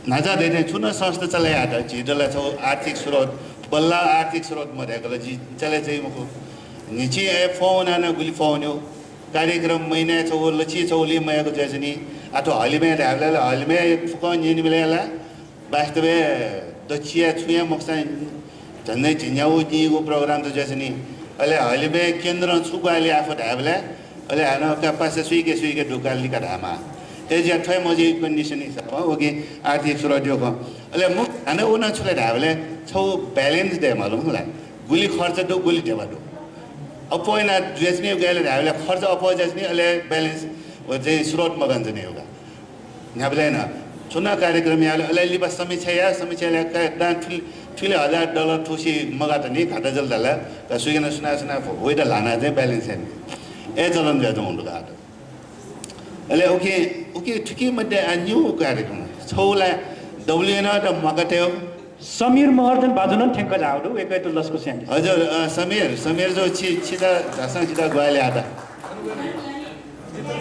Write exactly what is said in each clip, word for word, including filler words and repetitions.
न्हाचः धइथें छुं नं संस्था चले यायेत झीत ला छगू आर्थिक स्रोत, बल्लाः आर्थिक स्रोत मदय्‌कल जि चले जुइ मखु। न्हिच्छि ए फोन आना गुलि फोन यो कार्यक्रम महिनाय् छगू लछि छगू लि मयाक जुयाच्वनी। आ थ्व हलिमय् धायेबलय् ला हलिमय् फुक्कं न्यनेबलय् ला वास्तवय् दच्छिया छुं हे मखुसां झन्डै झिंन्यागू निगू program त जुयाच्वनी। अले हलिमय् केन्द्रं छु ग्वाहालि याःफु धायेबलय् अले हानं का पासा सुइके सुइके दुकाल लिका धायेमाः। अय्‌जुया थ्वय् मजिइ condition हिसाबं उकिं आर्थिक स्रोत यो खँ। अले मुख्य हानं उ नं छु ले धायेबलय् छगू balance दयेमाल हुँ ला। गुलि खर्च दु, गुलि ध्यबा दु। अप्वः याना जुयाच्वनी उकिं ले धायेबलय् खर्च अप्वः जुयाच्वनी अले balance व चाहिँ स्रोत मगानाच्वनी उका। न्ह्याबलें नं छुं नं कार्यक्रम यायेबलय् अले लिपा समीक्षा याये, समीक्षा याये का दां थुलि, थुलि हजार dollar थुसी मगात नि घाटा जुल धाल, का सुइके नं सुना सुना वइत ल्हाना चाहिँ balance याये नि। ए चलन जुयाच्वंगु दु का। अले उकिं, उकिं थुकिं मध्ये आ निगू कार्यक्रम छगू ला WNO त म्वाकातय्। समीर महर्जन भाजु नं थ्यंक झाःगु दु, वय्‌कःयात लसकुस यानादिसँ। हजुर, अ, समीर, समीर जु छि, छित झासँ छित ग्वाहालि यात।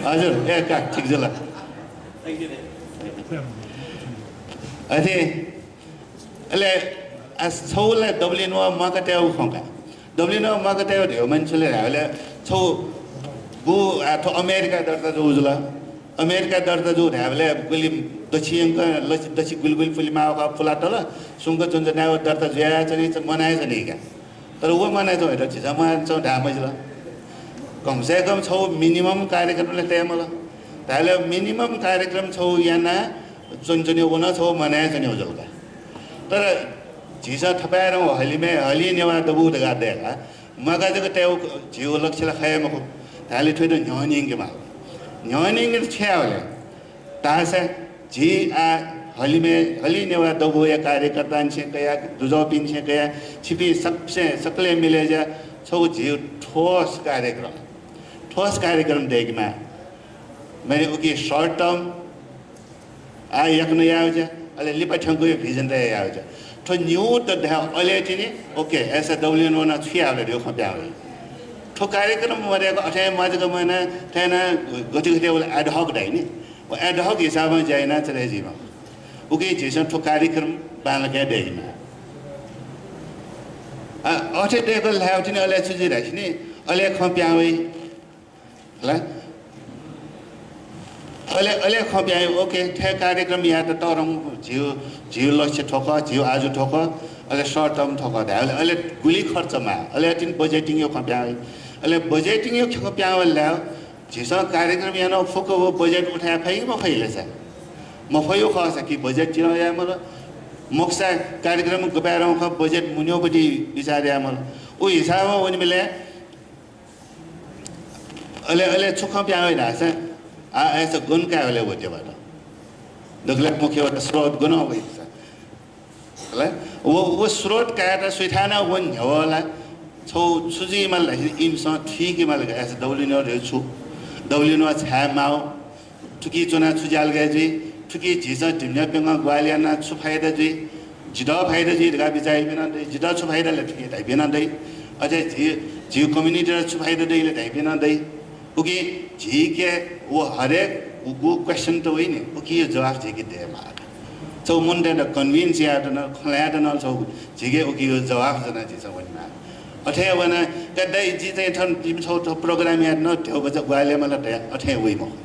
हजुर, ए का, ठीक जुल। अथे, अले आ छगू ला WNO म्वाकातय्‌गु खँ का। WNO म्वाकातय्‌गु धयागु माने छु ले धायेबलय् छगू गु आ थ्व अमेरिका दर्ता जूगु जुल। अमेरिका दर्ता जूगु धायेबलय् गुलि दच्छि यंक लच्छि, दच्छि गुलि गुलि पुले माःगु खः पुलातल, सुंक च्वंच्वनागु दर्ता जुयाच्वनी, मनाय् च्वनी का। तर व मनाय् च्वंगु झीसं मनाय् च्वंगु धाये मजिल। कम से कम छगू minimum कार्यक्रम ला तयेमाल। धायेबलय् minimum कार्यक्रम छगू याना च्वनाच्वनेगु व नं छगू मनाय् च्वनेगु जुल का। तर झीसं थपाय्‌धंगु हलिमय् हलिं नेवाः दबू धकाः दय्‌काः म्वाका जक तयेगु झीगु लक्ष्य ला खः हे मखु। धायेबलय् थ्वयात न्ह्यःने यंकेमाल। न्ह्यःने यंकेत छु यायेगु ले धाःसा झी आ हलिमय् हलिं नेवाः दबूया कार्यकर्तानिसें कयाः दुजःपिनिसें कयाः छिपिं सकलें, सकलें मिले जुयाः छगू झीगु ठोस कार्यक्रम, ठोस कार्यक्रम दय्‌केमाः। माने उकिं short term आ याकनं यायेगु ज्या, अले लिपा थ्यंकूगु vision तयाः यायेगु ज्या। थ्व निगू त धाये अले तिनि, OK, अय्‌सा WNO नं छु यायेगु ले धइगु खँ पिहां वइ। थ्व कार्यक्रम मदय्‌क अथे म्वाः जक मयाना थथे याना गथे गथे वल ad hoc धाइ नि। व ad hoc हिसाबं ज्या याना चले जुइमाः। उकिं झीसं थ्व कार्यक्रम बांलाक हे दय्‌केमाः। आ, अथे दय्‌कल धायेगु तिनि अले छु जुइ धाःसा नि, अले खँ पिहां वइ। हला? अले, अले खँ पिहां वइ, OK, थ्व कार्यक्रम यायेत तःधंगु झीगु, झीगु लक्ष्य थ्व खः, झीगु आजु थ्व खः, अले short term थ्व खः धायेबलय् अले गुलि खर्च माः, अले तिनि budgeting यो खँ पिहां वइ। अले budgeting यो खँ पिहां वल धाःसा झीसं कार्यक्रम यानाः फुक्क व budget उठाये फइ कि मफइ ले सा? मफइगु खःसा कि budget तिनि यायेमाल, मखुसा कार्यक्रम गपाय्‌धंगु खः budget मुनेगुपट्टि बिचाः यायेमाल। उ हिसाबं वनेबलय् अले, अले छु खँ पिहां वइ धाःसा, आ, अय्‌सा गन काये हले व ध्यबा दु। दकलय् मुख्य वःगु स्रोत गनं वइ धाःसा। हला? व, व स्रोत कायेत सुइथाय् नं वने न्ह्यः ला छगू छु जुइमाल धाःसा इमिसं थुइकेमाल का अय्‌सा WNO धइगु छु, WNO छाय् माःगु, थुकी च्वनाः छु ज्यालगय् जुइ, थुकी झीसं धिमन्या प्यंगः ग्वाहालि यानाः छु फाइदा जुइ, जितः फाइदा जुइ धकाः बिचाः याइपिं नं दइ, जितः छु फाइदा ले धकाः धाइपिं नं दइ। अथे झी, झी community-त छु फाइदा दइ ले धाइपिं नं दइ। उकिं झीके व हरेक उगु question त वइ नि, उकिया जवाफ झीके दयेमाः। छगू मनूतय्‌त convince यायेत नं, खँ ल्हायेत नं छगू झीके उकिया जवाफ ज्वनाः झीसं वनेमाः। अथे वनाः, का दाइ, जि चाहिँ थन जिमि छगू थ्व program यायेत नं ध्यबा ग्वाहालि यायेमाल धयाः अथे वइ मखु।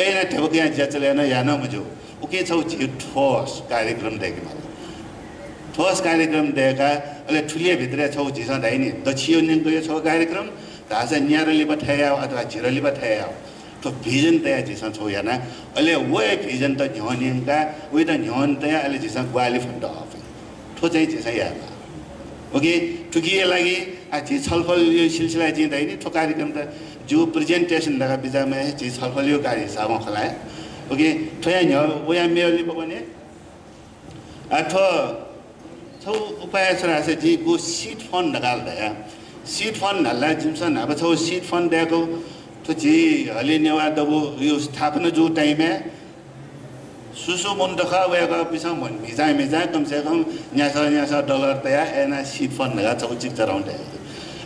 अय्‌नं ध्यबा कयाः ज्या चले याना, याना मज्यू। उकिं छगू झी ठोस कार्यक्रम दय्‌केमाल। ठोस कार्यक्रम दय्‌काः अले थुलिया भित्रय् छगू झीसं धाइ नि, दच्छिया न्यंकया छगू कार्यक्रम धाःसा न्यादँ लिपा थथे यायेगु अथवा झिदँ लिपा थथे यायेगु। थ्व vision तयाः झीसं छगू याना, अले व हे vision-त न्ह्यःने यंकाः, वयात न्ह्यःने तयाः अले झीसं ग्वाहालि फ्वंकेत हःपिं। थ्व चाहिँ झीसं यायेमाः। OK, थुकिया लागि आ, झी छलफलया सिलसिला जिं धाइ नि, थ्व कार्यक्रम त जिगु presentation धकाः बिचाः मयाः, झी छलफलया कार्य हिसाबं खला। OK, थ्वया न्ह्यः वया मेगु लिपा वने। आ, थ्व छगू उपाय छु धाःसा जिं गु seed fund धकाः ला धया। Seed fund धाल ला जिमिसं न्हापा छगू seed fund दय्‌कू। थ्व झी हलिं नेवाः दबूया स्थापना जूगु time-य् सु सु मनूत खः वय्‌कःपिसं म्हन म्हिचां म्हिचां कम से कम न्यासः न्यासः dollar तयाः अय्‌नं seed fund धकाः छगू चिकिचा रौं दय्‌कू।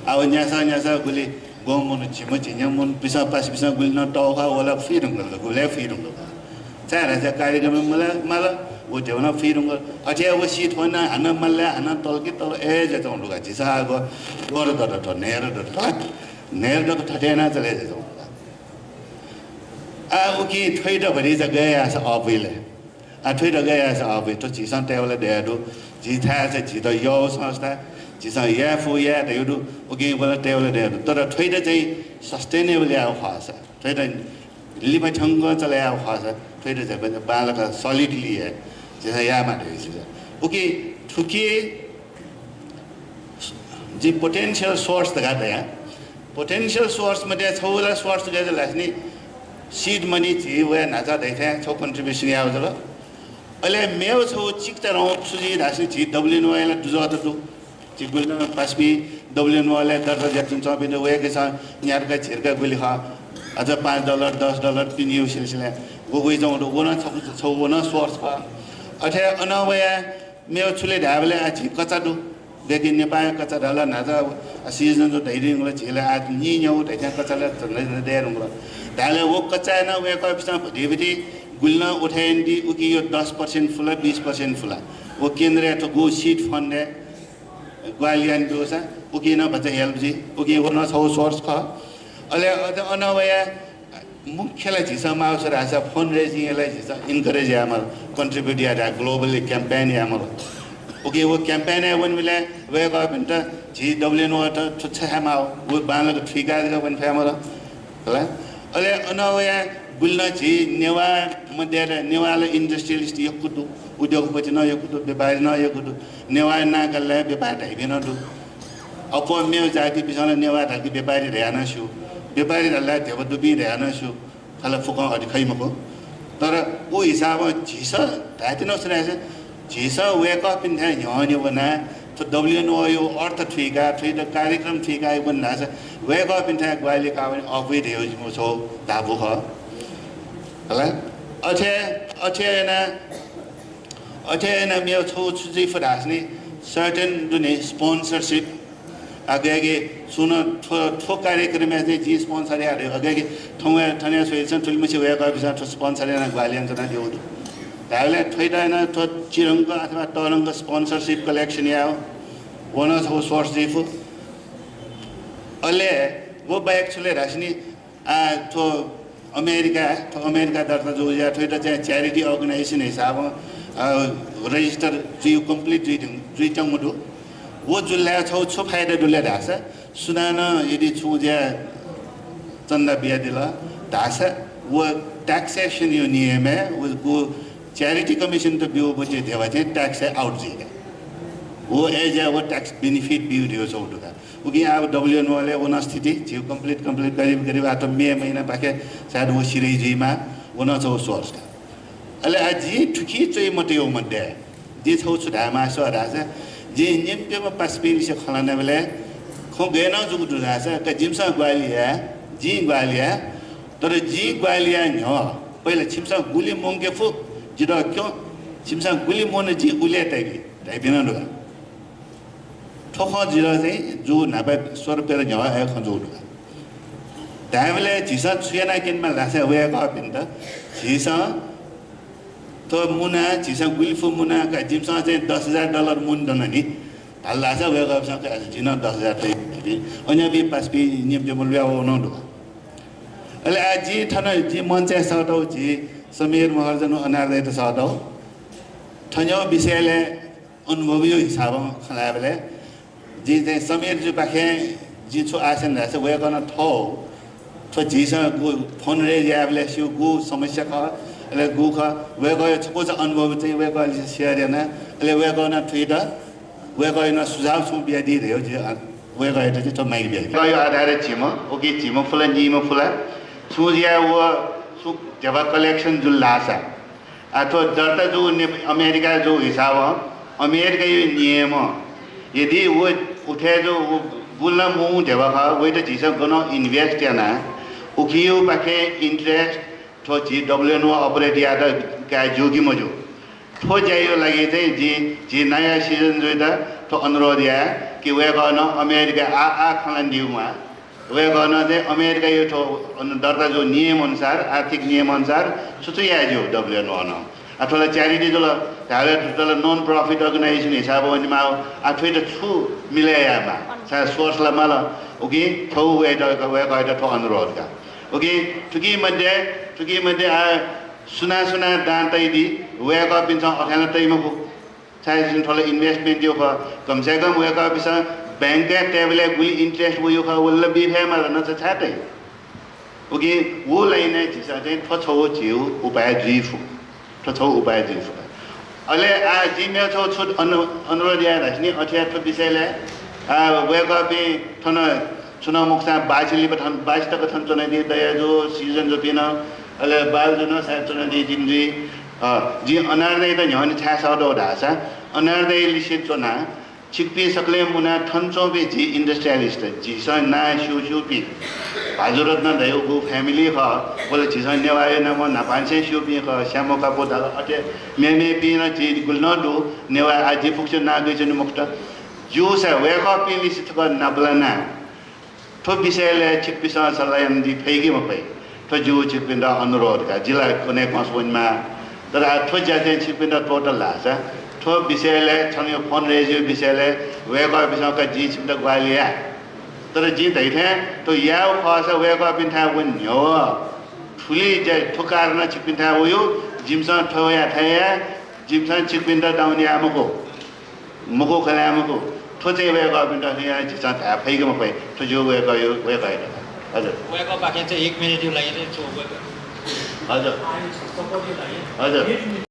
आ, व न्यासः न्यासः गुलि ग्वम्ह मनू झिम्ह झिंन्याम्ह मनूपिसं पासापिसं गुलि नं तःगु खः, व ला फुइ धुंकल, गुबलें फुइ धुंकल। चार हजार कार्यक्रम मला, माल, व ध्यबा नं फुइधुंकल। अथे हे व seat वना, हानं माल, हानं तल कि तल, ए, जय्‌चां धुंकल। झीसं आः व, वर दत थ्व, न्हय्‌दत थ्व, न्हय्‌दत थथे याना चले जय्‌चां धुंकल। आः उकिं थ्वइत भतिचा गय् याःसा अःपुइ ले? आः थ्वइत गय् याःसा अःपुइ? थ्व झीसं तयेबलय् धयागु दु। झी थाय् झीत यःगु संस्था, झीसं याये फु याये धयागु दु। उकिं बलय् तयेबलय् धयागु दु। तर थ्वइत चाहिँ sustainable यायेगु खःसा, थ्वइत लिपा थ्यंक चले यायेगु खःसा, थ्वइत चाहिँ बांलाक solidly हे झीसं यायेमाः धयागु झीसं। उकिं थुकी जिं potential source धकाः धया। Potential source मध्ये छगू ला source गय् जुल धाःसा नि, seed money झी वया न्हाचः धइथें छगू contribution याःगु जुल। अले मेगु छगू चिकिचाधंगु छु जुइ धाःसा नि, झी WNO या ला दुजःत दु। झी गुलिनं पासापिं WNO लय् दर्ता जुयाच्वंपिं दु, वय्‌कःपिन्सं न्यादँक झिदँक गुलि खः, अझ पाँच dollar, दस dollar पिनेगु सिलसिलाय् व वइच्वंगु दु। व नं छगू, छगू व नं source खः। अथे अनं वया मेगु छु ले धायेबलय् आः झी कचा दु। दकलय् नेपाःया कचा धाल न्हाचः season जू धयादीगु ला झी ला आः नीन्यागू धइथें कचा ला झन्डै झन्डै दये धुंकल। धाःबलय् व कचाय् नं वय्‌कःपिन्सं भतिभति गुलिनं उठाय् यानादी, उकिं यो दस percent फु ला, बिस percent फु ला, व केन्द्रया थ्व गु seed fund-य् ग्वाहालि यानादीगुसा उकिं नं भचा help जुइ। उकिं व नं छगू source खः। अले अझ अनं वया मुख्य ला झीसं माःगु छु धाःसा fundraising-य् ला झीसं encourage यायेमाल, contribute याये धकाः globally campaign यायेमाल। उकिं व campaign-य् वनेबलय् वय्‌कःपिन्त झी WNO-त थ्व छु यायेमाःगु, व बांलाक थुइका जक वने फयेमाल। हला? अले अनं वया गुलिनं झी नेवाः मध्ये ला, नेवाः ला industrialist यक्व दु, उद्योगपति नं यक्व दु, व्यापारी नं यक्व दु, नेवाः नां काल ला व्यापारी धाइपिं नं दु। अप्वः मेगु जातिपिन्सं ला नेवाः धाल कि व्यापारी धयाः नं स्यू, व्यापारी धाल ला ध्यबा दुपिं धयाः नं स्यू। खला, फुक्कं अथे खइ मखु। तर उ हिसाबं झीसं धायेत्यनागु छु धाःसा, झीसं वय्‌कःपिन्थाय् न्ह्यःने वनाः थ्व WNO-या अर्थ थुइकाः, थुइत कार्यक्रम थुइकाः वने धाःसा वय्‌कःपिन्थाय् ग्वाहालि काः वने अःपुइ धयागु जिमिगु छगू धापू खः। हला? अथे, अथे यानाः, अथे यानाः मेगु छगू छु जुइ फु धाःसा नि, certain दुने sponsorship। अगागे सुं नं थ्व, थ्व कार्यक्रमय् चाहिँ जिं sponsor याये धयागु। अगागे थौंया, थनया स्वइलसं थुलिमछि वय्‌कःपिन्सं थ्व sponsor यानाः ग्वाहालि यानाच्वनादीगु दु। धायेबलय् थ्वइत यानाः थ्व चिधंक अथवा तःधंक sponsorship collection यायेगु, व नं छगू source जुइ फु। अले व बाहेक छु ले धाःसा नि, आः थ्व अमेरिका, थ्व अमेरिका दर्ता जूगु ज्या, थ्वइत चाहिँ charity organization हिसाबं, अ, register जुइ complete जुइ, जुइत्यंगु दु। व जुल धाःसा छगू छु फाइदा दु ले धाःसा, सुनानं यदि छुं ज्या चन्दा बियादिल धाःसा, व taxation-या नियमय् व, व charity commission-त ब्यूगु ध्यबा चाहिँ tax-य् out जुइ का। व अय् ज्या व tax benefit ब्यूगु छगू दु का। उकिं आः WNO लय् व नं स्थिति, झीगु complete, complete करिब, करिब आः थ्व मे महिनापाखे सायद व सिधइ जुइमाः, व नं छगू source का। अले आः जिं थुकी च्वइ मतय्‌गु मध्ये जिं छगू छु धायेमास्ति वः धाःसा, जिं निम्हय्‌म्ह पासापिंलिसे खँ ल्हानाबलय् खँ गय् नं जूगु दु धाःसा, का जिमिसं ग्वाहालि याये, जिं ग्वाहालि याये, तर जिं ग्वाहालि याये न्ह्यः पहिला छिमिसं गुलि मुंके फु, जितः क्यँ, छिमिसं गुलि मुन जिं उलि हे तइबी धाइपिं नं दु का। थ्व खँ जितः चाहिँ जूगु न्हापा सोह्र प्यदँ न्ह्यः हे खँ जूगु दु का। धायेबलय् झीसं छु याना क्यनेमाल धाःसा वय्‌कःपिन्त झीसं थ्व मुना, झीसं गुलि फु मुना का, जिमिसं चाहिँ दस हजार dollar मुन दन नि धाल धाःसा वय्‌कःपिन्सं का, जिं नं दस हजार तइ धाइपिं अन्यपिं पासापिं निम्हय्‌म्ह ल्वय् वःगु नं दु का। अले आः जिं थन जि मञ्चय् सःतागु झी समीर महर्जन अनारदाइत सःतागु। थज्याःगु विषयलय् अनुभवया हिसाबं खँ ल्हायेबलय् जिं चाहिँ समीरजुपाखें जिं छु आशा याना धाःसा वय्‌कलं थःगु थ्व झीसं गु fundraise यायेबलय् स्यू गु समस्या खः, अले गु खः, वय्‌कःया छकूचा अनुभव चाहिँ वय्‌कःलिसे share याना, अले वय्‌कलं थुइत वय्‌कःया नं सुझाव छुं बियादी धयागु जिं वय्‌कःयात चाहिँ थ्व माइक बियादी। वय्‌कःया आधारय् झीम्ह, उकिं झीम्ह फु ला, नीम्ह फु ला, छुं जुयाः व छुं ध्यबा collection जुल धाःसा, आः थ्व दर्ता जूगु ने-, अमेरिकाय् जूगु हिसाबं, अमेरिकाया नियमं यदि व उथय् जूगु व गुलि नं मू ध्यबा खः, वइत झीसं गनं invest याना, उकियापाखें interest थ्व झी WNO operate यायेत काये ज्यू कि मज्यू? थ्व ज्याया लागि चाहिँ जिं झी नयाँ season जुइत थ्व अनुरोध याये कि वय्‌कलं अमेरिकाय् आः, आः खँ ल्हानादीम्ह वय्कलं चाहिँ अमेरिकाया थ्व अन दर्ता जूगु नियम अनुसार, आर्थिक नियम अनुसार छु छु याये ज्यू डब्ल्युएनओ नं। आ, थ्व ला charity जुल, धाःसा थ्व ला non profit organization हिसाबं वनेमाः। आ, थ्वयात छु मिलय् यायेमाः, छाय् source ला माल। उकिं थ्व वय्कः, वय्कःयात थ्व अनुरोध का। उकिं थुकी मध्ये, थुकी मध्ये आ, सुनां सुनां दां तयादी, वय्कःपिन्सं अथे नं तइ मखु। छाय् जिं थ्व ला investment जूगु खः। कम से कम वय्कःपिन्सं बैंकय् तयेबलय् गुलि interest वइगु खः, व ला बी फयेमाल, नत्र छाय् तइ? उकिं व लाइनय् झीसं चाहिँ थ्व छगू झीगु उपाय जुइ फु। थ्व छगू उपाय जुइ फु। अले आ, जिं मेगु छगू छुट अनु-, अनुरोध याये धाःसा नि, अथे थ्व विषयलय्, आ, वय्कःपिं थन छुं नं मखुसां बाछि लिपा थन, बाछि तक थन च्वनादी, दया जु, सिजन जुपिं नं, अले बाल जु नं सायद च्वनादी जिं जुइ। अ, जिं अनार दाइयात न्ह्यःने छाय् सःतू धाःसा, अनार दाइ लिसे च्वनाः छिकपिं सकलें मुनाः थन च्वंपिं झी industrialist, झीसं नां स्यूस्यूपिं, भाजुरत्न धयागु family खः, व ला झीसं नेवाःया नामं न्हापांनिसें स्यूपिं खः, श्यामो कापु धाल, अथे मेमेपिं नं झी गुलि नं दु, नेवाः, आ, जि फुक्कसिया नां कयाच्वने मखुत। ज्यूसा वय्कःपिं लिसे छकः नापलानाः थ्व विषयलय् छिकपिन्सं सल्लाह यानादी फइ कि मफइ? थ्व जिगु छिकपिन्त अनुरोध का। जि ला कन्हय् कंस वनेमाः, तर आ, थ्व ज्या चाहिँ छिकपिन्त त्वःतल धाःसा, थ्व विषयलय्, छंगु fundraise-या विषयलय् वय्कःपिन्सं का जिं छिकपिन्त ग्वाहालि याये। तर जिं धइथें थ्व यायेगु खःसा वय्कःपिन्थाय् वने न्ह्यः थुलि ज्या, थ्व कारणं छिकपिन्थाय् वयागु, जिमिसं थ्व याये थें याये, जिमिसं छिकपिन्त down याये मखु। मखु खँ ल्हाये मखु। थ्व चाहिँ वय्कःपिन्त थथे यानाः झीसं धाये फइ कि मफइ, थ्व जिगु वय्कःया, वय्कःयात। हजुर। वय्कःपाखें चाहिँ एक मिनेटया लागि चाहिँ छु वय्कः। हजुर। हजुर।